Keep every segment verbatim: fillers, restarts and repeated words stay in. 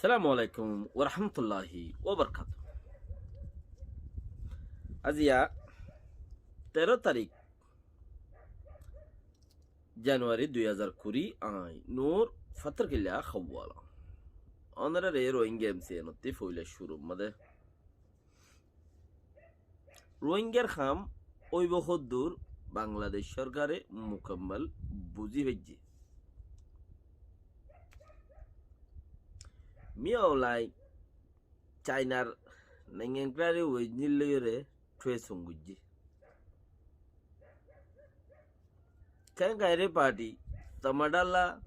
Assalamu alaikum warahmatulláhi wabarakátuhu. Aziya teró tarík januwari dui házar kuri, añí Nur Fatarkilla Hawala. Ónorare Rohingya M C N ottú foila cúrur mazé Rohingyar ham óibo hoddúr Bangladec sorkare mukammal buzí faijjé. Min Aung Hlaing Cainar Naingnengkrari Wenjin loiyóre tue songujjé. Kengkaire parti Tamadala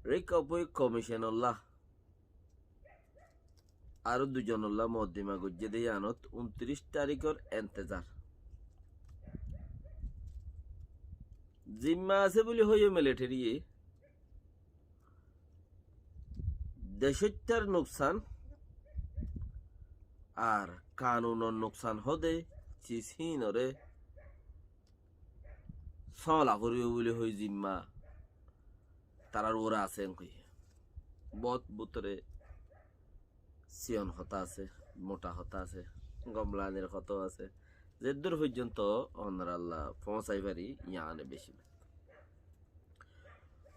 Recovery Commission olla aró duizonolla moddima goijjé de yíanot untiric tarikor entezar. Zimma asé buli hoiyé militariye decóttar nuksan ar kanunor nuksan hóde sis híinore sóola foribó buli hoi zimma tarár uore asé en hoiyé. Bout bútore siyon hotá asé, mutha hotá asé, gomlanir hotá asé. Zeddúr foijjonto ónoralla foóñsai fari, yían beci.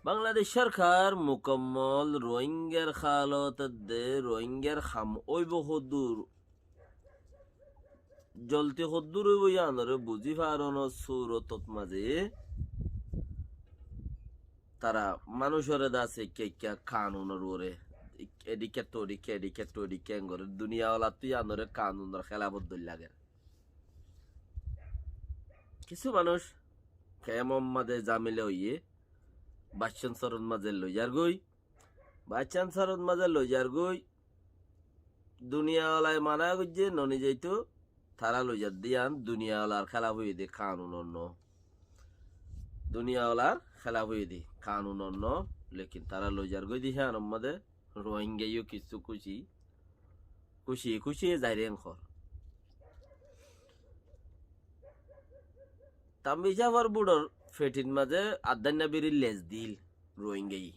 Bangladec sorkar mukammol Rohingyar halot edde, Rohingyar ham óibo hoddúr, zolti hoddúr óibo yíanore buzí faronor surotot mazé tara manúcore de asé ekka ekka kanunor uore, edikká to odikká, edikká to odikká engoré duniya olattú yíanore kanunor hélafot dóilla lager. Kissú manúic kemor mazé zamela óiye, baccán sorot mazé loizar goi, baccán sorot mazé loizar goi, duniya olai mana goijjé noni zaito, tará loizar de yían duniya olar hélaf óiye de, kanunor no. Duniya olar hélaf óiye de, kanunor no, lekin tará loizar goi de yíanor mazé Rohingya yó kissú kúci, kúci kúci zaire en hoór. Tambi sáfor buçor fetir mazé addainna biri les dil Rohingyaye.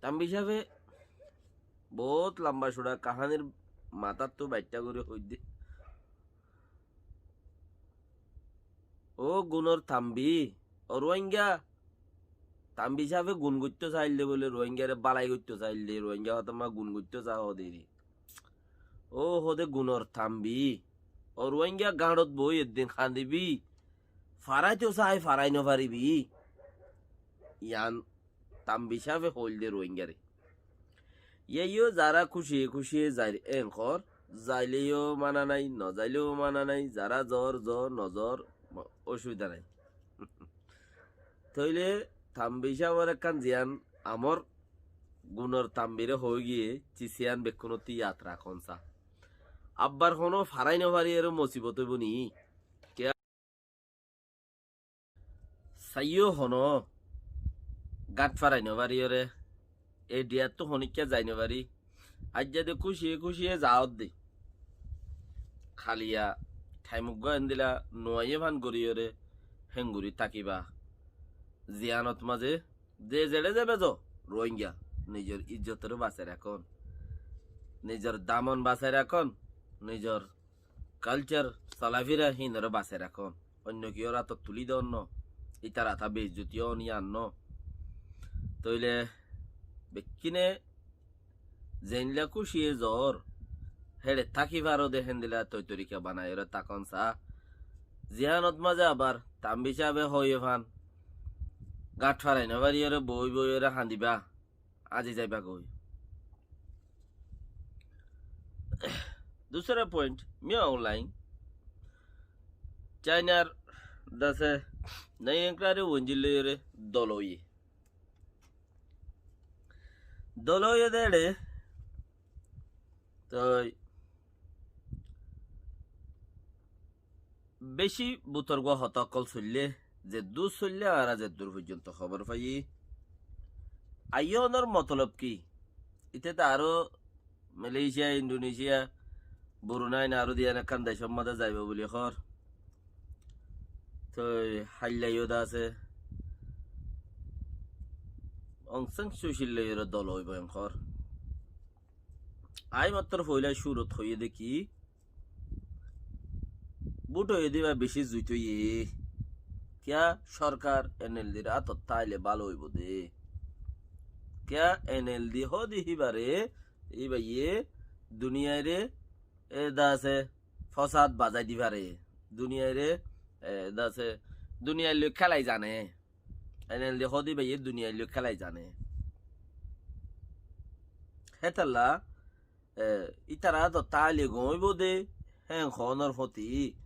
Tambi sáfe bout lamba cúra kahanir matáttu baiththá gorí hoidde. Ó gunor Tambi, ó Rohingya, Tambi sáfe gun goittó sailde bóle, Rohingyare bálai goittó sailde, Rohingya hotá ma gun goittó sa hoó de ri. Ó hoó de gunor Tambi, ó Rohingya gañçot boói eddin hañdibi, faráito sai farai nofaribí. Yían Tambi sáfe hoóilde Rohingyare. Yíaiyó zará kúciye kúciye zair en hoór, zaile yó mana nái, nozaile yó mana nái, zará zoór zoó, nozoór, ocubida nái. Tóile Tambi sáfor ekkán ziyán amor gunor Tambire hoói giyé, sis yían bekkúnottú yad rakón sa. Abbar honó farai nofariyóre mosibot óibo ni? Saiyó honó gat farai nofariyóre, e diyattú honikká zai nofari. Aijja de kúciye kúciye zaódde. Haliya thaim uggúa endilla nuaiyé fán goríyore héngorí tákiba. Ziyanot mazé ze zeçé zebe zo, Rohingya nizor ijjotoré basai rakón, nizor damon basai rakón, nizor kalcár, solafira híinoré basai rakón. Oinno kiyór átot tulí doón no, ítar atá beijjoti óon yían no. Tóile bekkíne zeéndila kúciye zoór, héçe táki faro de héndila toi torika banaiyóre tákon saá. Ziyánot mazé abar Tambi sábe hoóiye fán, gañth farai nofariyóre boói boóiyore hañdiba, añzi zaibagói. Dusara point, Min Aung Hlaing Cainar dase Naiyengkrari Wenjil loiyóre dol óiye. Dol óiye de éçe toi beci butorgua hotá ókkol soillé, zeddúr soillé añára zeddúr foijjonto hóbor faiyí. Aiyónor motolob ki? Íte de aró Malaysia, Indonesia, Brunei ne aró diyan ekkán decór mazé zaibo buli hoór. Toi háilla yó de asé. Ong Sang Suu Kyi loiyóre dol óibo enkor. Aññí mattor foila cúrut hoiyé dé ki, bút óiye dé íba bicí zuit óiye. Kiyá sorkar N L D r átot táile bála óibo dé. Kiyá N L D hoó dé híbare, íbaye duniyaire, e, dase fosad bazai di fare. Duniyaire, e, dase duniyair loi kélai zane. N L D hoó dé íbaye duniyair loi kélai zane. Hétalla, e, ítara átot táile gom óibo dé, hén hoónor fóti.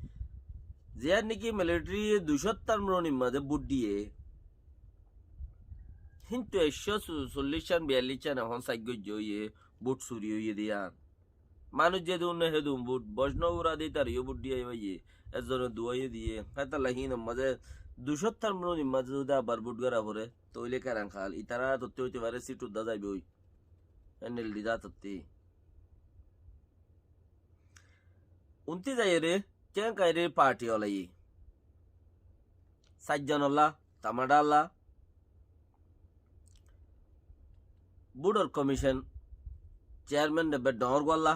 Ziyán néki militariye dui cót tar muronir mazé bút diyé. Híntu ekcó sollíc cán, biyallíc cán ehón saik goijjé óiye, bút suri óiye dé yían. Manúic zedún né hedún bút, bocno ura de ítareyó bút diyé báiye, ezzone duwáiye diyé, hétalla hínor mazé dui cót tar muronir mazé zudi abar bút gora foré, tóile keran hál, ítarar átottí óite fare sit uddá zaiboi, N L D r átottí. Untí zaiyóre, Kénkaire parti olaiyé. Sair zonolla, Tamadalla, bútor komicon cearmen Rebbe Dhoóñr gualla,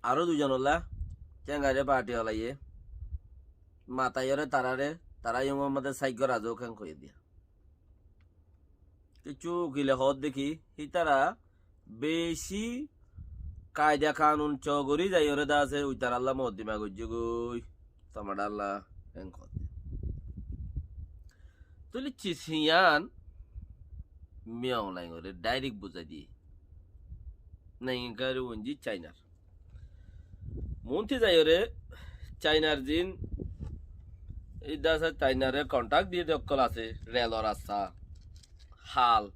aró dui zonolla, kénkaire parti olaiyé. Mataiyóre tarare, tara yó Muhammode sair gora zó kénk hoiyé diya. Kissú ukile hoódde ki, hítara beci kaida kanun cogorí zaiyóre de asé, uitaralla moddima goijjé goi, Tamadalla en hoódde. Tóile cis híyan Min Aung Hlaingore dairek buzái diyé. Naingi kari unji Cainar. Muúnti zaiyóre Cainar ziín, ídda asé Cainare konthák diyé dé ókkol asé, relo rasta, hal,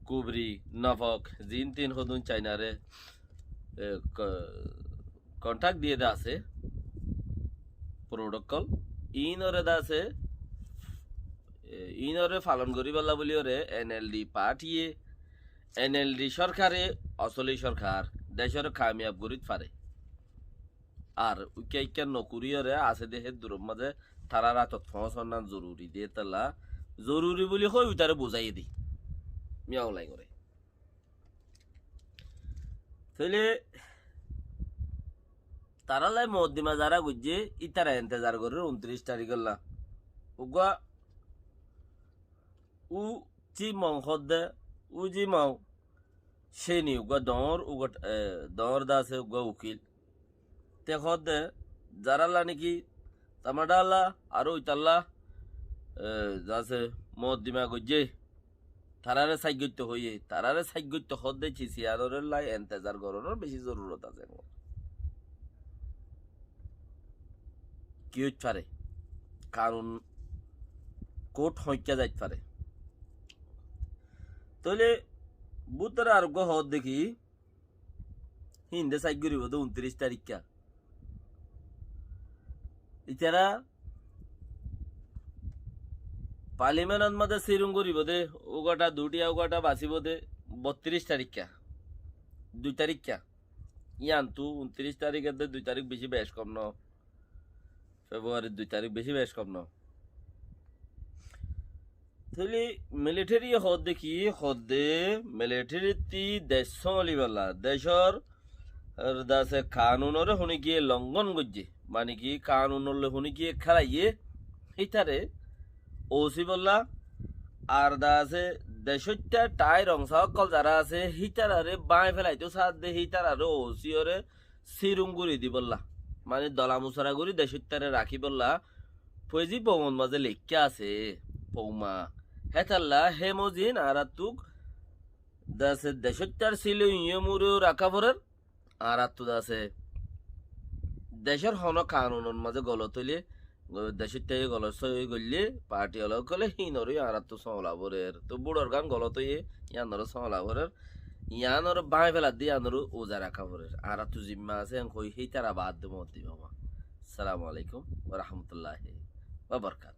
kubri, nofok, ziín tin hodún Cainare, e, ko-, konthák diyé dé asé, protokol, iínoré dé asé, e, iínoré falon goríbolla bóliyoré N L D partiye, N L D sorkare osoli sorkar, decóre kamiyab gorít fare. Ar uikká ikká nokuríyoré asé dé hé duror mazé tarár átot foóñsonnan zoruri dé tolla. Zoruri buli hoi uitaré buzáiye dé. Min Aung Hlaingore. Tóile tarállai moddima zará goijjé, ítara entezar gorér untiríc tarikolla. Uggúa U Ci Mong hoódde, U Ci Mong céni uggúa dhoóñr, uggúa, e, dhoóñr de asé uggúa ukil. Te hoódde, zarálla néki Tamadalla aró uitalla, e, de asé moddima goijjé, taráre saik goitto hoiyé, taráre saik goitto hoódde cis híyanoré lai entezar gorónor beci zorurot asé. Ki óit fare? Kanun kót hoóñikka zait fare. Tóile bútore ar uggúa hoódde ki, híinde saik goríbo dé untiríc tarikka. Ítara palimenot mazé sirung goríbo dé, uggúata dutiya uggúata basíbo dé bottiríc tarikka, dui tarikka. Yíantu untiríc tarik edde dui tarik beci bec kom no. Februarir dui tarik beci bec kom no. Tóile militariye hoódde ki, hoódde militarittí dec sómalibolla, decór, ar de asé kanunoré huníkiye longon goijjé, mani ki kanunolloi huníkiye kélaiyé, hítare ósibolla, ar de asé decóitta tháir ongsa ókkol zará asé, hítararé báñi felaitó saádde, hítararé ósiyoré sirung gorí dibolla. Mani dola musora gorí decóittaré rakíbolla. Foizi foumor mazé leikká asé, fouma. Hétalla hé mozin añáráttu de asé decóittar silo iñyó muró raká forer, añáráttu de asé decór honó kanunor mazé golot óile, decóittaye golot sói goillé, parti ola ókkole híinoré añáráttu sóola forer. Tóu bútor gán golot óiye, yíanoré sóola forer. Yíanoré báñgi feladde, yíanoré uza raká forer. Añáráttu zimma asé, en hoi hítara baádde moddima. Assalamu alaikum wa rahmatullahi wa barakatuhu.